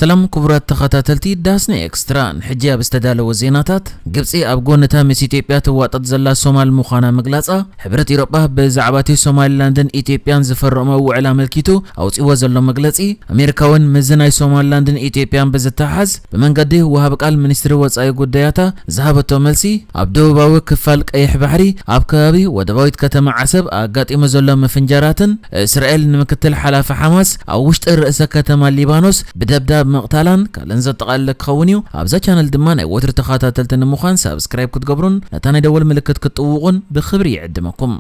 ሰላም ክቡራት ተኸታተልቲ ዳስና ኤክስትራ፣ ንሕጂ ኣብ ዝተዳለወ ዜናታት፣ ግብጺ ኣብ ጎንታ ምስ ኢትዮጵያ ትዋጠጥ ዘላ ሶማል ምዃና ምግላጻ፣ ሕብረት ኢሮጳ ብዛዕባ እቲ ሶማሊላንድን ኢትዮጵያን ዝፈረሞ ውዕል ኣመልኪቱ ኣውጺዎ ዘሎ መግለጺ፣ ኣሜሪካ እውን ምስዚ ናይ ሶማሊላንድን ኢትዮጵያን ብዝተሓዝ ብመንገዲ ወሃቢ ቃል ሚኒስትሪ ወጻኢ ጉዳያታ ዝሃበቶ መልሲ፣ ኣብ ደቡባዊ ክፋል ቀይሕ ባሕሪ ኣብ ከባቢ ወደባዊት ከተማ ዓሰብ ኣጋጢሙ ዘሎ ምፍንጃራትን እስራኤል ንምክትል ሓላፊ ሓማስ ኣብ ውሽጢ ርእሰ ከተማ ሊባኖስ ብደብዳብ ምቕታላን ካልእን ዘጠቓለለ ክኸውን እዩ። ኣብዛ ቻነል ድማ ናይ ወትሪ ተኸታተልቲ ንምዃን ሳብስክራይብ ክትገብሩን ነታ ናይ ደወል ምልክት ክትጥውቑን ብኽብሪ ይዕድመኩም።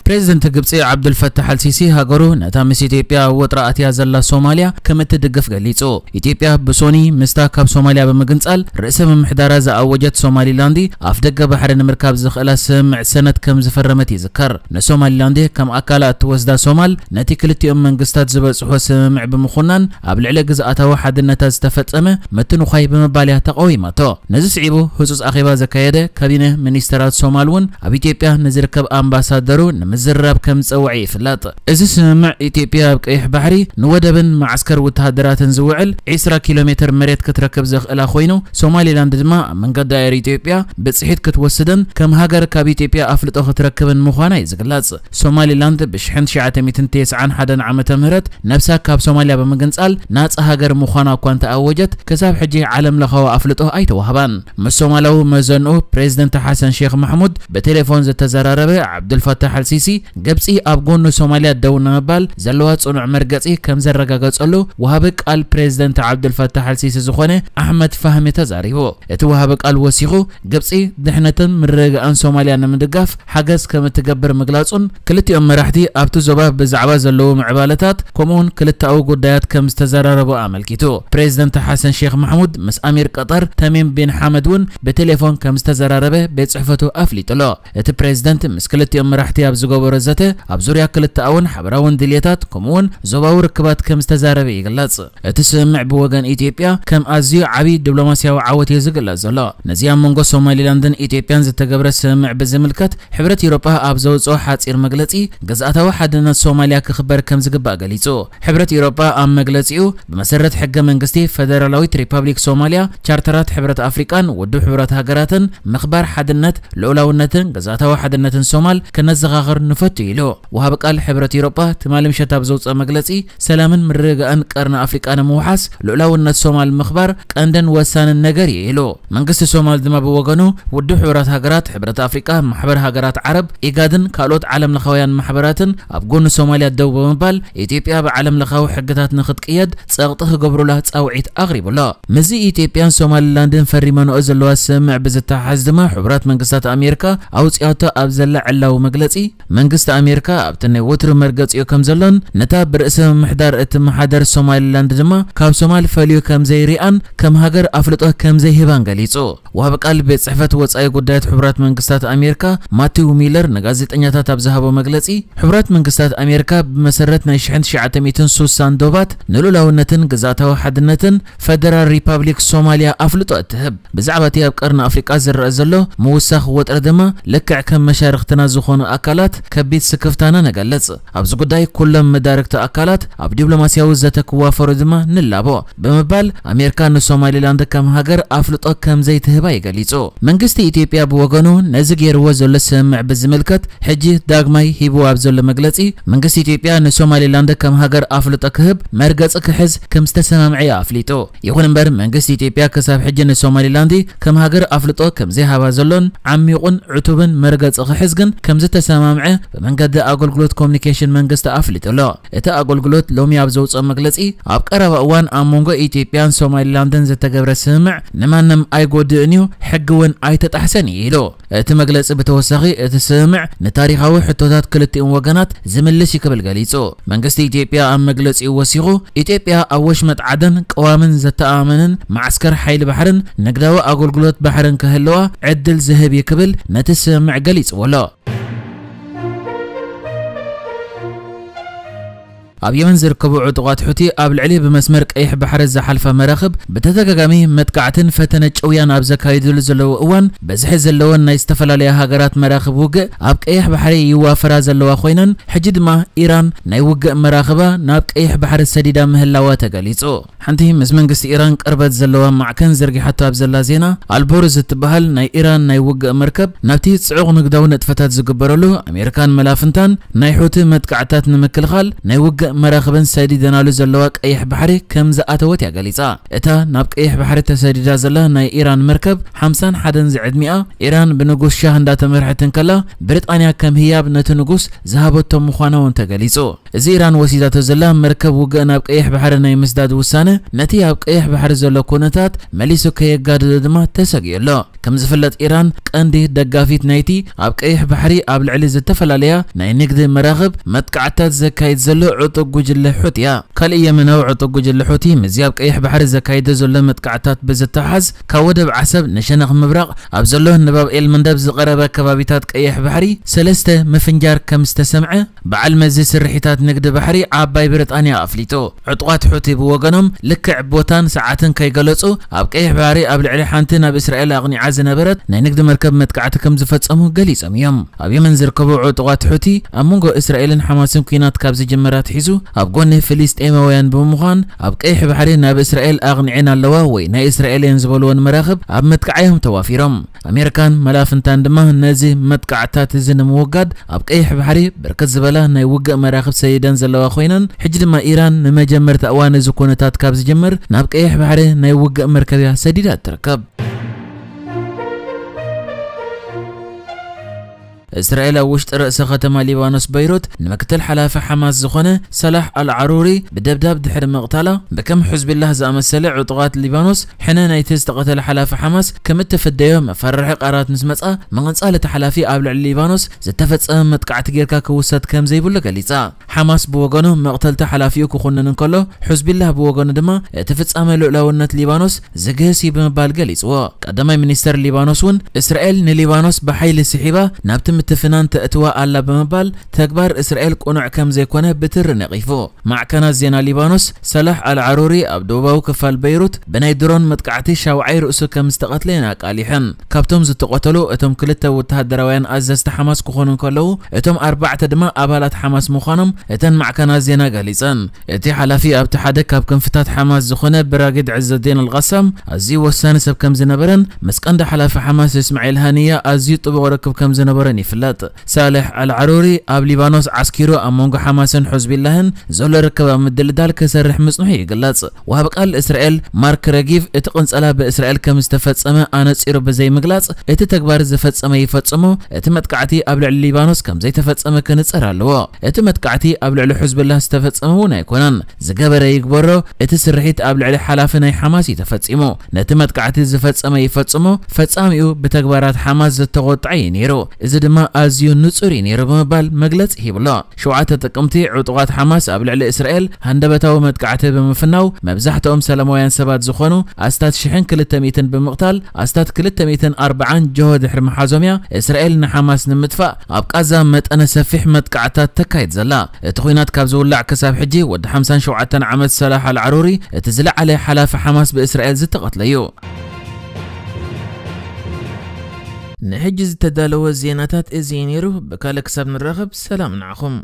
ፕሬዚደንት ግብጺ ዓብዱልፈታሕ ኣልሲሲ ሃገሩ ነታ ምስ ኢትዮጵያ ኣብ ወጥሪ ኣትያ ዘላ ሶማልያ ከም እትድግፍ ገሊጹ። ኢትዮጵያ ብሶኒ ምስታ ካብ ሶማልያ ብምግንጻል ርእሰ ምምሕዳራ ዝኣወጀት ሶማሊላንድ ኣፍ ደገ ባሕሪ ንምርካብ ዝኽእላ ስምምዕ ሰነድ ከም ዝፈረመት ይዝከር። ንሶማሊላንድ ከም ኣካላ እትወስዳ ሶማል ነቲ ክልቲኦም መንግስታት ዝበጽሖ ስምምዕ ብምኹናን ኣብ ልዕሊ ግዝኣታዊ ሓድነታ ዝተፈጸመ ምትንዃይ ብምባል እያ ተቓዊማቶ። ነዚ ስዒቡ ህጹጽ ኣኼባ ዘካየደ ካቢነ ሚኒስተራት ሶማል እውን ኣብ ኢትዮጵያ ንዝርከብ ኣምባሳደሩ ንምዝርራብ ከም ዝጸውዐ ይፍለጥ። እዚ ስምምዕ ኢትዮጵያ ኣብ ቀይሕ ባሕሪ ንወደብን መዓስከር ወተሃደራትን ዝውዕል ዕስራ ኪሎ ሜትር መሬት ክትረክብ ዘኽእላ ኮይኑ፣ ሶማሊላንድ ድማ ኣብ መንገዲ ኣየር ኢትዮጵያ ብጽሒት ክትወስድን ከም ሃገር ካብ ኢትዮጵያ ኣፍልጦ ክትረክብን ምዃና እዩ ዝግለጽ። ሶማሊላንድ ብሽሕን ትሽዓተ ሚእትን ተስዓን ሓደን ዓመተ ምህረት ነብሳ ካብ ሶማልያ ብምግንጻል ናጻ ሃገር ምዃና እኳ እንተኣወጀት፣ ክሳብ ሕጂ ዓለም ለኻዊ ኣፍልጦ ኣይተዋህባን። ምስ ሶማላዊ መዘንኡ ፕሬዚደንት ሓሰን ሼክ ማሕሙድ ብቴሌፎን ዝተዘራረበ ዓብዱልፈታሕ ኣልሲሲ፣ ግብጺ ኣብ ጎኑ ሶማልያ ደው ንምባል ዘለዋ ጽኑዕ መርገጺ ከም ዘረጋገጸሉ ወሃቢ ቃል ፕሬዚደንት ዓብዱልፈታሕ ኣልሲሲ ዝኾነ ኣሕመድ ፋህሚ ተዛሪቡ። እቲ ወሃቢ ቃል ወሲኹ፣ ግብጺ ድሕነትን ምርግጋእን ሶማልያ ንምድጋፍ ሓገዝ ከም እትገብር ምግላጹን፣ ክልቲኦም መራሕቲ ኣብቲ ዞባ ብዛዕባ ዘለዉ ምዕባለታት ከምኡውን ክልተኣዊ ጉዳያት ከም ዝተዘራረቡ ኣመልኪቱ። ፕሬዚደንት ሓሰን ሼክ ማሕሙድ ምስ ኣሚር ቀጠር ተሚም ቢን ሓመድ እውን ብቴሌፎን ከም ዝተዘራረበ ቤት ጽሕፈቱ ኣፍሊጡ ኣሎ። እቲ ፕሬዚደንት ምስ ክልቲኦም መራሕቲ ኣብ ዝገበሮ ዘተ፣ ኣብ ዙርያ ክልተኣውን ሓበራውን ድልየታት ከምኡውን ዞባዊ ርክባት ከም ዝተዛረበ ይግለጽ። እቲ ስምምዕ ብወገን ኢትዮጵያ ከም ኣዝዩ ዓቢ ዲፕሎማስያዊ ዓወት እዩ ዝግለጽ ዘሎ። ነዚ ኣብ መንጎ ሶማሊላንድን ኢትዮጵያን ዝተገብረ ስምምዕ ብዝምልከት፣ ሕብረት ኤውሮጳ ኣብ ዘውጽኦ ሓጺር መግለጺ፣ ግዝኣታዊ ሓድነት ሶማልያ ክኽበር ከም ዝግባእ ገሊጹ። ሕብረት ኤውሮጳ ኣብ መግለጺኡ፣ ብመሰረት ሕገ መንግስቲ ፈደራላዊት ሪፓብሊክ ሶማልያ፣ ቻርተራት ሕብረት ኣፍሪቃን ውድብ ሕቡራት ሃገራትን፣ ምኽባር ሓድነት፣ ልኡላውነትን ግዝኣታዊ ሓድነትን ሶማል ከነዘኻኽር ንፈቱ ኢሉ። ወሃቢ ቃል ሕብረት ኤውሮጳ ትማሊ ምሸት ኣብ ዘውጽኦ መግለጺ፣ ሰላምን ምርግጋእን ቀርኒ ኣፍሪቃ ንምውሓስ ልኡላውነት ሶማል ምኽባር ቀንድን ወሳንን ነገር እዩ ኢሉ። መንግስቲ ሶማል ድማ ብወገኑ፣ ውድብ ሕቡራት ሃገራት፣ ሕብረት ኣፍሪቃ፣ ማሕበር ሃገራት ዓረብ፣ ኢጋድን ካልኦት ዓለም ለኻውያን ማሕበራትን ኣብ ጎኒ ሶማልያ ደው ብምባል፣ ኢትዮጵያ ብዓለም ለኻዊ ሕግታት ንኽትቅየድ ጸቕጢ ክገብሩላ ጻውዒት ኣቕሪቡ ኣሎ። ምስዚ ኢትዮጵያን ሶማሊላንድን ፈሪመንኦ ዘለዋ ስምምዕ ብዝተሓሓዝ ድማ፣ ሕቡራት መንግስታት ኣሜሪካ ኣውጺኣቶ ኣብ ዘላ ዕላዊ መግለጺ፣ መንግስቲ ኣሜሪካ ኣብቲ ናይ ወትሩ መርገጺኡ ከም ዘሎን፣ ነታ ብርእሰ ምምሕዳር እትመሓደር ሶማሊላንድ ድማ ካብ ሶማል ፈልዩ ከም ዘይሪኣን ከም ሃገር ኣፍልጦ ከም ዘይህባን ገሊጹ። ወሃቢ ቃል ቤት ጽሕፈት ወጻኢ ጉዳያት ሕቡራት መንግስታት ኣሜሪካ ማቲው ሚለር ንጋዜጠኛታት ኣብ ዝሃቦ መግለጺ፣ ሕቡራት መንግስታት ኣሜሪካ ብመሰረት ናይ ሽሕን ትሽዓተ ሚእትን ሱሳን ዶባት ንልኡላውነትን ግዝኣታዊ ሓድነትን ፈደራል ሪፓብሊክ ሶማልያ ኣፍልጦ እትህብ። ብዛዕባ እቲ ኣብ ቀርኒ ኣፍሪቃ ዝረኣ ዘሎ ምውሳኽ ወጥሪ ድማ፣ ልክዕ ከም መሻርኽትና ዝኾኑ ኣካላት ከቢድ ስክፍታና ንገልጽ። ኣብዚ ጉዳይ ኩሎም መዳርግቲ ኣካላት ኣብ ዲፕሎማስያዊ ዘተ ክዋፈሩ ድማ ንላቦ፣ ብምባል ኣሜሪካ ንሶማሊላንድ ከም ሃገር ኣፍልጦ ከም ዘይትህባ እዩ ገሊጹ። መንግስቲ ኢትዮጵያ ብወገኑ ነዚ ገይርዎ ዘሎ ስምምዕ ብዝምልከት ሕጂ ዳግማይ ሂብዎ ኣብ ዘሎ መግለጺ፣ መንግስቲ ኢትዮጵያ ንሶማሊላንድ ከም ሃገር ኣፍልጦ ክህብ መርገጺ ክሕዝ ከም ዝተሰማምዐ እዩ ኣፍሊጡ። ይኹን እምበር፣ መንግስቲ ኢትዮጵያ ክሳብ ሕጂ ንሶማሊላንድ ከም ሃገር ኣፍልጦ ከም ዘይሃባ ዘሎን ዓሚቑን ዕቱብን መርገጺ ክሕዝ ግን ከም ዝተሰማምዐ ብመንገዲ ኣገልግሎት ኮሙኒኬሽን መንግስቲ ኣፍሊጡ ኣሎ። እቲ ኣገልግሎት ሎሚ ኣብ ዘውጽኦ መግለጺ፣ ኣብ ቀረባ እዋን ኣብ መንጎ ኢትዮጵያን ሶማሊላንድን ዝተገብረ ስምምዕ ንማንም ኣይጎድእን እዩ፣ ሕጊ እውን ኣይተጣሕሰን እዩ ኢሉ። እቲ መግለጺ ብተወሳኺ፣ እቲ ስምምዕ ንታሪኻዊ ሕቶታት ክልቲኦም ወገናት ዝምልስ እዩ ክብል ገሊጹ። መንግስቲ ኢትዮጵያ ኣብ መግለጺኡ ወሲኹ፣ ኢትዮጵያ ኣብ ወሽመጥ ዓደን ቅዋምን ዘተኣማምንን መዓስከር ሓይሊ ባሕርን ንግዳዊ ኣገልግሎት ባሕርን ክህልዋ ዕድል ዝህብ እዩ ክብል ነቲ ስምምዕ ገሊጽዎ ኣሎ። ኣብ የመን ዝርከቡ ዕጡቓት ሑቲ ኣብ ልዕሊ ብመስመር ቀይሕ ባሕሪ ዝሓልፋ መራኽብ ብተደጋጋሚ መጥቃዕትን ፈተነ ጭውያን ኣብ ዘካይድሉ ዘለዉ እዋን፣ በዝሒ ዘለወን ናይ ዝተፈላለያ ሃገራት መራኽብ ውግእ ኣብ ቀይሕ ባሕሪ ይዋፈራ ዘለዋ ኮይነን፣ ሕጂ ድማ ኢራን ናይ ውግእ መራኽባ ናብ ቀይሕ ባሕሪ ሰዲዳ ምህላዋ ተገሊጹ። ሓንቲ ምስ መንግስቲ ኢራን ቅርበት ዘለዋ ማዕከን ዘርጊሓቶ ኣብ ዘላ ዜና፣ ኣልቦርዝ እትበሃል ናይ ኢራን ናይ ውግእ መርከብ ናብቲ ጽዑቕ ንግዳዊ ንጥፈታት ዝግበረሉ ኣሜሪካን መላፍንታን ናይ ሑቲ መጥቃዕታት ንምክልኻል ናይ ውግእ መራኽበን ሰዲደናሉ ዘለዋ ቀይሕ ባሕሪ ከም ዝኣተወት እያ ገሊጻ። እታ ናብ ቀይሕ ባሕሪ ተሰዲዳ ዘላ ናይ ኢራን መርከብ ሓምሳን ሓደን ዝዕድሚኣ፣ ኢራን ብንጉስ ሻህ እንዳተመርሐት እንከላ፣ ብሪጣንያ ከም ህያብ ነቲ ንጉስ ዝሃበቶ ምዃና እውን ተገሊጹ። እዚ ኢራን ወሲዳቶ ዘላ መርከብ ውግእ ናብ ቀይሕ ባሕሪ ናይ ምስዳድ ውሳነ፣ ነቲ ኣብ ቀይሕ ባሕሪ ዘሎ ኩነታት መሊሱ ከየጋድዶ ድማ ተሰጊኡ ኣሎ። ከም ዝፍለጥ፣ ኢራን ቀንዲ ደጋፊት ናይቲ ኣብ ቀይሕ ባሕሪ ኣብ ልዕሊ ዝተፈላለያ ናይ ንግዲ መራኽብ መጥቃዕታት ዘካይድ ዘሎ ዕጡቕ ጉጅለ ሑቲ እያ። ካልእ የመናዊ ዕጡቕ ጉጅለ ሑቲ ምስዚ ኣብ ቀይሕ ባሕሪ ዘካይዶ ዘሎ መጥቃዕታት ብዝተሓዝ፣ ካብ ወደብ ዓሰብ ንሸነኽ ምብራቕ ኣብ ዘሎ ንባብ ኤልመንደብ ዝቐረበ ከባቢታት ቀይሕ ባሕሪ ሰለስተ ምፍንጃር ከም ዝተሰምዐ በዓል መዚ ስርሒታት ንግዲ ባሕሪ ዓባይ ብሪጣንያ ኣፍሊጡ። ዕጡቓት ሑቲ ብወገኖም፣ ልክዕ ቦታን ሰዓትን ከይገለጹ፣ ኣብ ቀይሕ ባሕሪ ኣብ ልዕሊ ሓንቲ ናብ እስራኤል ኣቕኒዓ ዝነበረት ናይ ንግዲ መርከብ መጥቃዕቲ ከም ዝፈጸሙ ገሊጾም እዮም። ኣብ የመን ዝርከቡ ዕጡቓት ሑቲ፣ ኣብ መንጎ እስራኤልን ሓማስን ኲናት ካብ ዝጅምር ኣትሒዙ ኣብ ጎኒ ፍልስጤማውያን ብምዃን፣ ኣብ ቀይሕ ባሕሪ ናብ እስራኤል ኣቕኒዐን ኣለዋ ወይ ናይ እስራኤል እየን ዝበልወን መራኽብ ኣብ ምጥቃዕ እዮም ተዋፊሮም። ኣሜሪካን መላፍንታን ድማ ነዚ መጥቃዕታት እዚ ንምውጋድ ኣብ ቀይሕ ባሕሪ ብርክት ዝበላ ናይ ውግእ መራኽብ ሰዲደን ዘለዋ ኮይነን፣ ሕጂ ድማ ኢራን ንመጀመርታ እዋን እዚ ኩነታት ካብ ዝጅምር ናብ ቀይሕ ባሕሪ ናይ ውግእ መርከብ እያ ሰዲዳ ትርከብ። እስራኤል ኣብ ውሽጢ ርእሰ ከተማ ሊባኖስ በይሩት ንምክትል ሓላፊ ሓማስ ዝኾነ ሰላሕ ኣልዓሩሪ ብደብዳብ ድሕሪ ምቕታላ፣ ብከም ሕዝቢላህ ዝኣመሰለ ዕጡቓት ሊባኖስ ሕነ ናይቲ ዝተቐተለ ሓላፊ ሓማስ ከም እትፍደዮ መፈርሒ ቃላት ምስ መጻ፣ ምቕንጻል እቲ ሓላፊ ኣብ ልዕሊ ሊባኖስ ዝተፈጸመ መጥቃዕቲ ጌርካ ክውሰድ ከም ዘይብሉ ገሊጻ። ሓማስ ብወገኑ መቕተልቲ ሓላፊኡ ክኹንን እንከሎ፣ ሕዝቢላህ ብወገኑ ድማ እቲ ፍጻመ ልኡላውነት ሊባኖስ ዝግህስ እዩ ብምባል ገሊጽዎ። ቀዳማይ ሚኒስተር ሊባኖስ እውን እስራኤል ንሊባኖስ ብሓይሊ ስሒባ ናብቲ ምትፍናን ተእትዋ ኣላ ብምባል፣ ተግባር እስራኤል ቅኑዕ ከም ዘይኮነ ብትሪ ነቒፉ። ማዕከናት ዜና ሊባኖስ፣ ሰላሕ ኣልዓሩሪ ኣብ ደቡባዊ ክፋል በይሩት ብናይ ድሮን መጥቃዕቲ ሻውዓይ ርእሱ ከም ዝተቐትለ እየን ኣቃሊሐን። ካብቶም ዝተቐተሉ፣ እቶም ክልተ ወተሃደራውያን ኣዘዝቲ ሓማስ ክኾኑ እንከለዉ፣ እቶም ኣርባዕተ ድማ ኣባላት ሓማስ ምዃኖም እተን ማዕከናት ዜና ገሊጸን። እቲ ሓላፊ ኣብቲ ሓደ ካብ ክንፍታት ሓማስ ዝኾነ ብራጊድ ዕዘዲን ኣልቃሳም ኣዝዩ ወሳኒ ሰብ ከም ዝነበረን ምስ ቀንዲ ሓላፊ ሓማስ እስማዒል ሃኒያ ኣዝዩ ጥቡቕ ርክብ ከም ዝነበረን ይፍለጥ። ሳልሕ ኣልዓሩሪ ኣብ ሊባኖስ ዓስኪሩ ኣብ መንጎ ሓማስን ሕዝቢላህን ዘሎ ርክብ ኣብ ምድልዳል ክሰርሕ ምጽንሑ ይግለጽ። ወሃቢ ቃል እስራኤል ማርክ ረጊቭ እቲ ቅንጸላ ብእስራኤል ከም ዝተፈጸመ ኣነጺሩ ብዘይምግላጽ፣ እቲ ተግባር ዝፈጸመ ይፈጽሞ፣ እቲ መጥቃዕቲ ኣብ ልዕሊ ሊባኖስ ከም ዘይተፈጸመ ክንጸር ኣለዎ። እቲ መጥቃዕቲ ኣብ ልዕሊ ሕዝብላህ ዝተፈጸመ እውን ኣይኮነን። ዝገበረ ይግበሮ፣ እቲ ስርሒት ኣብ ልዕሊ ሓላፊ ናይ ሓማስ እዩ ተፈጺሙ። ነቲ መጥቃዕቲ ዝፈጸመ ይፈጽሞ፣ ፈጻሚኡ ብተግባራት ሓማስ ዝተቖጥዐ እዩ ነይሩ። እዚ ድማ ኣዝዩ ንጹር እዩ ነይሩ ብምባል መግለጺ ሂብሎ። ሸውዓተ ጥቅምቲ ዕጡቓት ሓማስ ኣብ ልዕሊ እስራኤል ሃንደበታዊ መጥቃዕቲ ብምፍናው፣ መብዛሕትኦም ሰላማውያን ሰባት ዝኾኑ ኣስታት ሽሕን ክልተ ሚእትን ብምቕታል፣ ኣስታት ክልተ ሚእትን ኣርባዓን ጆሆ ድሕሪ ምሓዞም እያ እስራኤል ንሓማስ ንምጥፋእ ኣብ ቃዛ መጠነ ሰፊሕ መጥቃዕታት ተካይድ ዘላ። እቲ ኲናት ካብ ዝውላዕ ክሳብ ሕጂ ወዲ ሓምሳን ሸውዓተን ዓመት ሰላሕ ኣልዓሩሪ እቲ ዝለዓለ ሓላፊ ሓማስ ብእስራኤል ዝተቐትለ እዩ። ንሕጂ ዝተዳለወ ዜናታት እዚ እዩ ነይሩ። ብካልእ ክሳብ ንራኸብ ሰላም ንዓኹም።